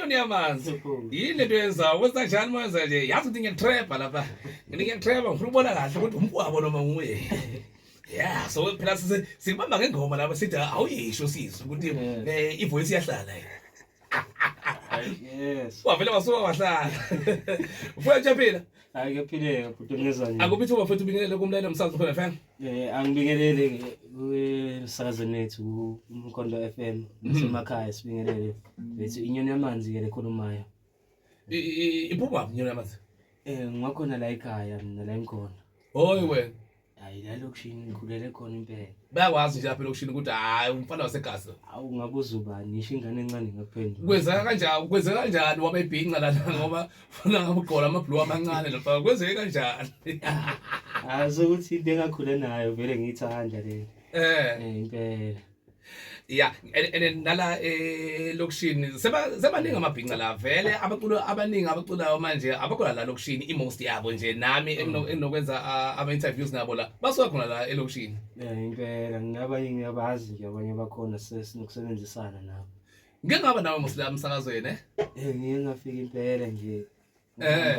Nyoni yamanzi. Yini lento yenzayo? Wenza njani mwenza nje? Yazi ukuthi ngiyakutrapha lapha. Ngiyakutrapha ngifuna ukubona kahle ukuthi umfowabo noma nguye. Yeah, so phela sikubamba ngengoma lapha sithi awuyisho sizwe ukuthi ivoice iyahlala yini. Yes. Wavele wasuka wahlala. Mfowethu uyaphila? Hayi kuyaphileka bhuti ngezwa nje. Akuphi ithuba futhi ubingelele kumlaleli umsakazo khona FM. Angibingelele kumsakazo wethu uMkhondo FM nasemakhaya sibingelele. Bethu inyoni yamanzi ke lekhulumayo. Iphuma inyoni yamanzi. Ngiwakhona la ekhaya mina la ngikhona. Hoyi wena. Hayi la lokishini ngikhulele khona impela. Bayakwazi nje lapha elokishini ukuthi hayi umfana wasegazi. Awu ngabuza ubani nisho ingane encane ngakuphendula. Kwenzeka kanjani? Kwenzeka kanjani wabe ibhinca lana ngoba funa ngabe ugqola amabhluwa amancane lapha. Kwenzeke kanjani? Hayi sokuthi into engakhula nayo vele ngiyithanda le. Impela. Yeah, and nala elokishini sebaningi amabhinca la vele abaculo abaningi abaculayo manje abakhola la lokishini i-most yabo nje nami enginokwenza ama-interviews nabo la basuka khona la elokishini. Impela ngingabanye ngiyabazi nje abanye bakhona sesinokusebenzisana nabo. Ngike ngaba nawe mos la emsakazweni eh? Ngike ngafika impela nje.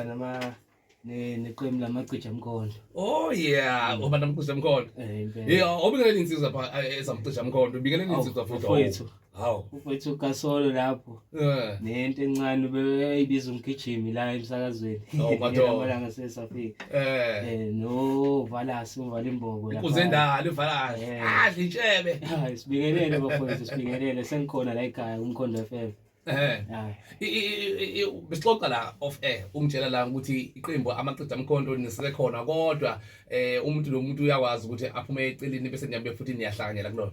Nama neqembu lamacija mkhondo. Oh yeah, uba namcija mkhondo. Impela. Yeah, obingelele insizwa pha ezamcija mkhondo, ubingelele insizwa futhi. Mfowethu. Hawu. Mfowethu Kasolo lapho. Nento encane beyibiza umgijimi la emsakazweni. Oh madoda. Amalanga sesafika. No Valasi uvala imbobo lapha. Kuzendalo uValasi. Ah, intshebe. Hayi sibingelele bafowethu sibingelele sengikhona la ekhaya uMkhondo FM. Besixoxa la off air ungitshela la ukuthi iqembu amaqeda mkhondo nisekhona kodwa umuntu nomuntu uyakwazi ukuthi aphume eceleni bese niyabe futhi niyahlanganyela kulona.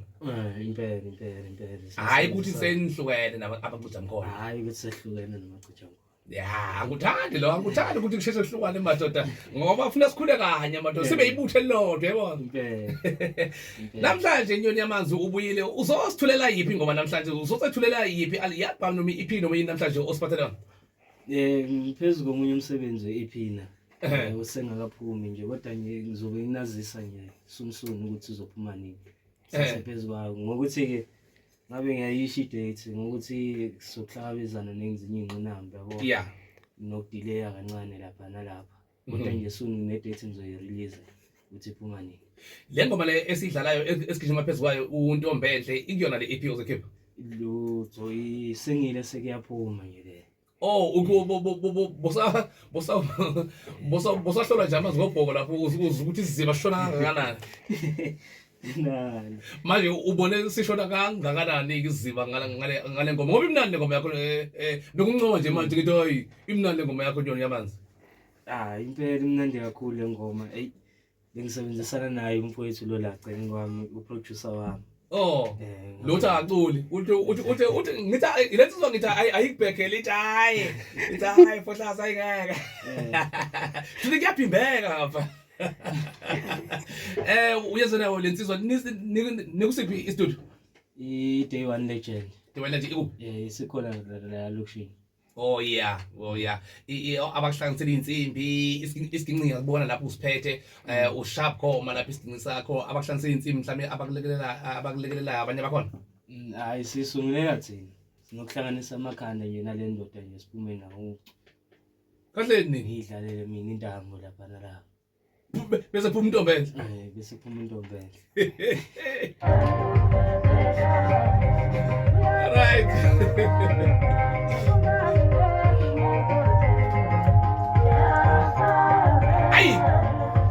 Impela impela impela. Hayi ukuthi senihlukene nabaqeda mkhondo. Hayi ukuthi sehlukene namaqeda mkhondo. Ya, angikuthandi lo, angikuthandi ukuthi kusheshe kuhlukane madoda ngoba ufuna sikhule kanye madoda sibe ibuthe elilodwa yabona. Impela. Namhlanje inyoni yamanzi ubuyile uzosithulela yiphi ingoma namhlanje uzosethulela yiphi aliyabha noma EP noma yini namhlanje osiphathele yona? Ngiphezu komunye umsebenzi we-EP na. Usengakaphumi nje kodwa nje ngizobe nginazisa nje soon soon ukuthi uzophuma nini. Sesephezu kwawo ngokuthi ke ngabe ngiyayisho idate ngokuthi sokuhlangabezana nezinye ingqinamba yabo. Yeah. Nokudileya kancane lapha nalapha. Kodwa nje soon ngine-date ngizoyi-release ukuthi iphuma nini. Le ngoma le esidlalayo esigijima phezu kwayo uNtombenhle ikuyona le EP ozokhipha. Lutho isingile sekuyaphuma nje le. Oh bosa bosa bosa bosahlola nje amazwi ngobhoko lapho uze ukuthi isiziba sishona kangakanani. Nani. Manje ubone sishona kangakanani isiziba ngale ngoma ngoba imnandi le ngoma yakho bekuncoma nje manje ngithi hayi imnandi le ngoma yakho Nyoni yamanzi. Ah impela imnandi kakhulu le ngoma. Ey bengisebenzisana naye umfowethu lo la celeni kwami uproducer wami. Oh. Lutho akaculi. Uthi uthi uthi uthi ngithi lensizwa ngithi ayikubhekele ithi hayi. Ithi hayi fohlasa ayingeke. Futhi kuyaphimbeka ngapha. Uyezwa nawo lensizwa nikusiphi istudio? I-Day One Legend. Day One Legend ikuphi? Isikhona la lokishini. Oh yeah, oh yeah. Abakuhlanganisela insimbi, isiginci ngiyakubona lapho usiphethe, usharp khoma lapho isiginci sakho, abakuhlanganisela insimbi mhlawumbe abakulekelela abanye bakhona. Hayi sisungulela thina. Sinokuhlanganisa amakhanda nje nale ndoda nje siphume nawo. Kahle nini? Ngidlalele mina intambo lapha nalapha. Bese phuma intombenhle. Bese phuma intombenhle. Right. Ayi.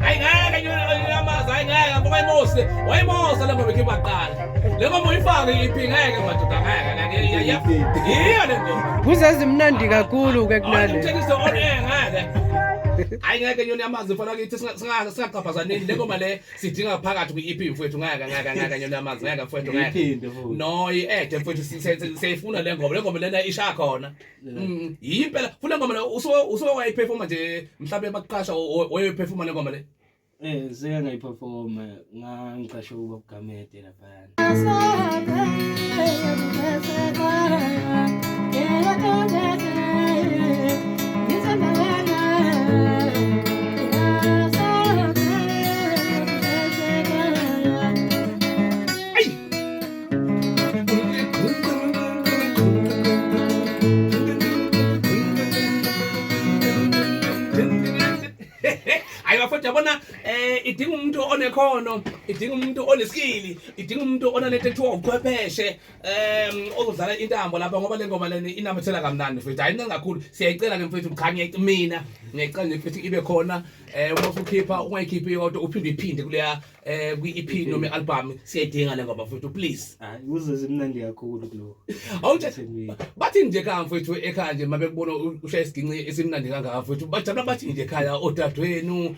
Ayi ngeke nyona yamazi ayi ngeke ngoba imose. Wayimosa le ngoma ikhipha kuqala. Le ngoma uyifake iphi ngeke madoda ngeke ngeke. Iyo le ngoma. Kuzezimnandi kakhulu ke kunale. Ngithekise on air ngeke. Hayi ngeke nyoni yamanzi mfana kithi singaqhaphazanini le ngoma le sidinga phakathi kwi-EP mfowethu ngeke ngeke ngeke nyoni yamanzi ngeke mfowethu ngeke. No i-ede mfowethu siyayifuna le ngoma lena isha khona. Yimpela funa ngoma le usuke wayiperforma nje mhlawumbe bakuqasha oyoyiperforma le ngoma le. Seke ngayiperforma ngangiqashe ukuba kuGamede laphayana. Uyabona, idinga umuntu onekhono, idinga umuntu oneskili, idinga umuntu onalento ekuthiwa ubuchwepheshe, ozodlala intambo lapha, ngoba le ngoma leni inamathela kamnandi mfethu. Hayi, incane kakhulu. Siyayicela ke mfethu. Cha, mina ngiyayicela nje mfethu, ibe khona. Uma usukhipha, ungayikhiphi yodwa, uphinde uyiphinde kuleya kwi-EP noma i-album. Siyayidinga le ngoma mfethu, please. Hayi, kuze zimnandi kakhulu kulo. Awuthi bathi nje ekhaya mfethu, ekhaya nje mabekubona ushaya isiginci esimnandi kangaka mfethu, bajabula bathi nje ekhaya odadewenu,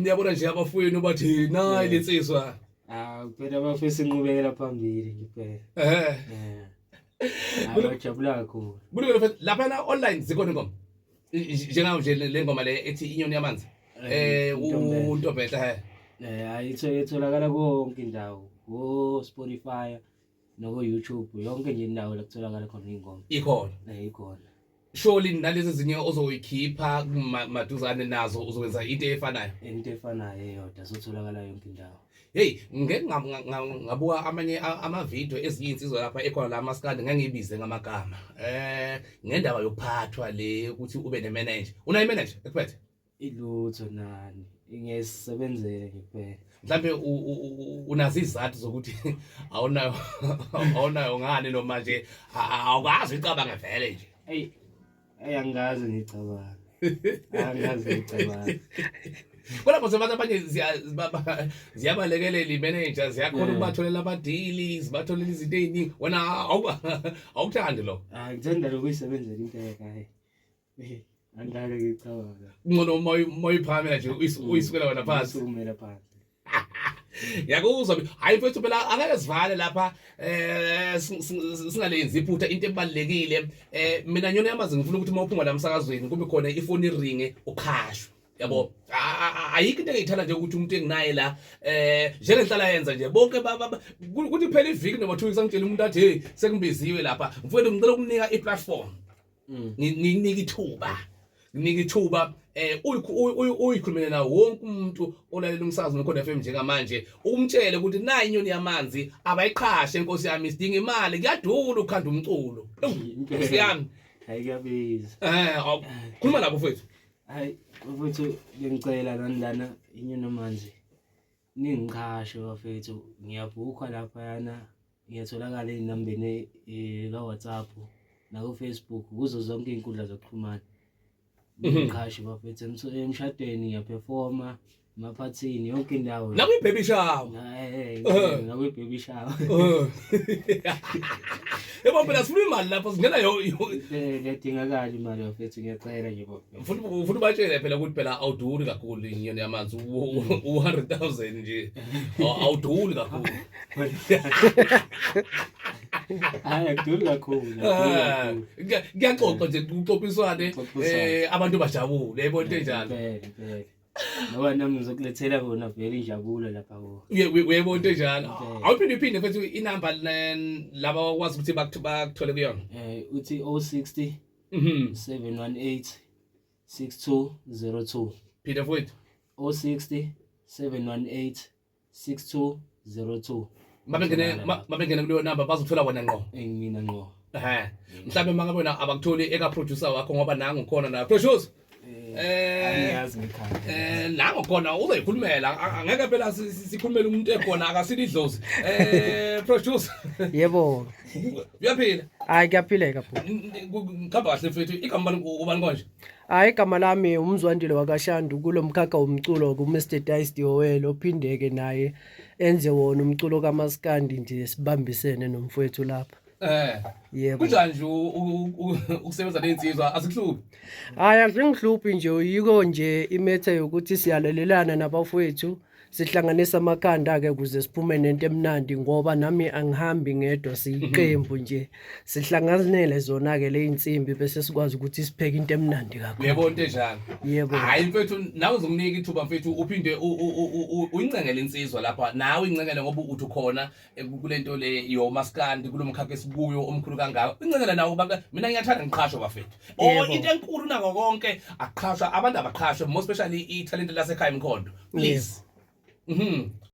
yabona nje abafowenu, bathi nayi lensizwa. Ah, phela bafisa inqubekela phambili nje phela. Eh. Bajabula kakhulu. Kulungile mfethu. Lapha online zikhona ingoma njengayo nje le ngoma le ethi Inyoni Yamanzi, uNtombela he? Hayi, itholakala konke indawo, ko Spotify noko YouTube, yonke nje indawo la kutholakala khona ingoma. Ikhona. Ikhona. Surely nalezi ezinye ozoyikhipha maduzane nazo uzokwenza into efanayo. Into efanayo eyodwa, sotholakala yonke indawo. Hey, ngeke ngabuka amanye ama-video ezinye insizwa lapha ekhona la maskandi, ngeke ngiyibize ngamagama, ngendaba yokuphathwa le ukuthi ube ne-manager. Unayo i-manager ekuphethe? Ilutho nani, ngiyisebenzele nje kuphela. Mhlambe unazo izizathu zokuthi awunayo ngani, noma nje awukazi uyicabange vele nje? Eyi, eyi, angikaze ngicabanga, angikaze ngicabanga. Kodwa mose abantu abanye ziyabalekelela i-manager, ziyakhona ukubatholela amadili, zibatholela izinto ey'ningi. Wena awukuthandi lo? Hayi, ngithanda lokuyisebenzela impela. Hayi, angikaze ngicabanga. Ngcono uma uyiphakamela nje, uyisukela wena phansi. Uyisukumela phansi. Ngiyakuzwa. Hayi mfethu, phela angeke sivale lapha singalenzi iphutha into ebalekile. Mina Nyoni Yamanzi, ngifuna ukuthi uma uphuma la emsakazweni kube khona ifoni iringe, uqhashwe, yabo. Ayikho into engiyithanda nje ukuthi umuntu enginaye la, njengenhlala yenza nje bonke kuthi phela iviki noma 2 weeks angitshela umuntu athi, "Hey, sekungibiziwe lapha mfowethu." Ngicela ukunika i-platform, nginika ithuba, nginika ithuba, uyikhulumele nawo wonke umuntu olalela umsakazo noKhozi FM njengamanje, umtshele ukuthi nayi Inyoni Yamanzi, abayiqhashe inkosi yami, sidinga imali, kuyadula ukukhanda umculo. Nkosi yami. Hayi, kuyabiza. Khuluma lapho mfowethu. Hayi mfowethu, bengicela nani lana, Inyoni Yamanzi, ningiqhashe bafethu. Ngiyabhukha laphayana, ngiyatholakala ey'nambeni ka-WhatsApp nako-Facebook, kuzo zonke iy'nkundla zokuxhumana. Ningiqhashe bafethu, emshadweni ngiyaperforma, emaphathini, yonke indawo. Nakwi-baby shower. Nakwi-baby shower. Yebo phela, sifuna imali lapho singena yo. Kuyadingakala imali bafethu, ngiyacela nje bafethu. Ufuna ubatshele phela ukuthi phela awuduri kakhulu Inyoni Yamanzi, u-100,000 nje, awuduri kakhulu. Hayi, akuduri kakhulu, akuduri kakhulu. Kuyaxoxa nje, kuxoxiswane. Kuxoxiswane. Abantu bajabule, yebo, into enjalo. Impela, impela, ngoba nami ngizokulethela kona vele injabulo lapha kuwo. Uyebo, into enjalo. Impela. Awuphinde uphinde mfethu inamba laba bakwazi ukuthi bakuthole kuyona. Uthi 060 718 6202. Phinde mfowethu. 060 718 6202. Mabengene kuleyo namba bazothola wena ngqo. Mina ngqo. Mhlawumbe mangabe wena abakutholi, eka producer wakho, ngoba nangu khona na producer. Angiyazi ngekhaya. Nango khona uzoyikhulumela. Angeke phela sikhulumele umuntu ekhona akasilidlozi. Producer. Yebo. Uyaphila? Hayi, kuyaphileka bhuti. Ngihamba kahle mfethu. Igama bani, ubani konje? Hayi, igama lami uMzwandile wakaShandu, kulo mkhakha womculo ku-Mr Dice Dioel, ophindeke naye enze wona umculo kaMaskandi nje, sibambisene nomfowethu lapha. Yebo. Kunjani nje ukusebenza nezinsizwa, asikuhluphi? Hayi, asingihluphi nje, yiko nje imethe yokuthi siyalalelana nabafowethu, sihlanganisa amakhanda-ke ukuze siphume nento emnandi, ngoba nami angihambi ngedwa, siyiqembu nje, sihlanganele zona-ke le insimbi bese sikwazi ukuthi sipheke into emnandi kakhulu. Uyabona into enjalo. Yebo. Hayi mfethu, nawe uzokunika ithuba mfethu, uphinde uyincengele insizwa lapha, nawe incengele, ngoba uthi ukhona kulento le yomaskandi, kulo mkhakha esikuyo omkhulu kangaka. Incengele nawe baba, mina ngiyathanda ngiqhashwe bafethu. Oh, into enkulu nako konke akuqhashwa abantu, abaqhashwe, more especially i-talent lasekhaya eMkhondo. Please.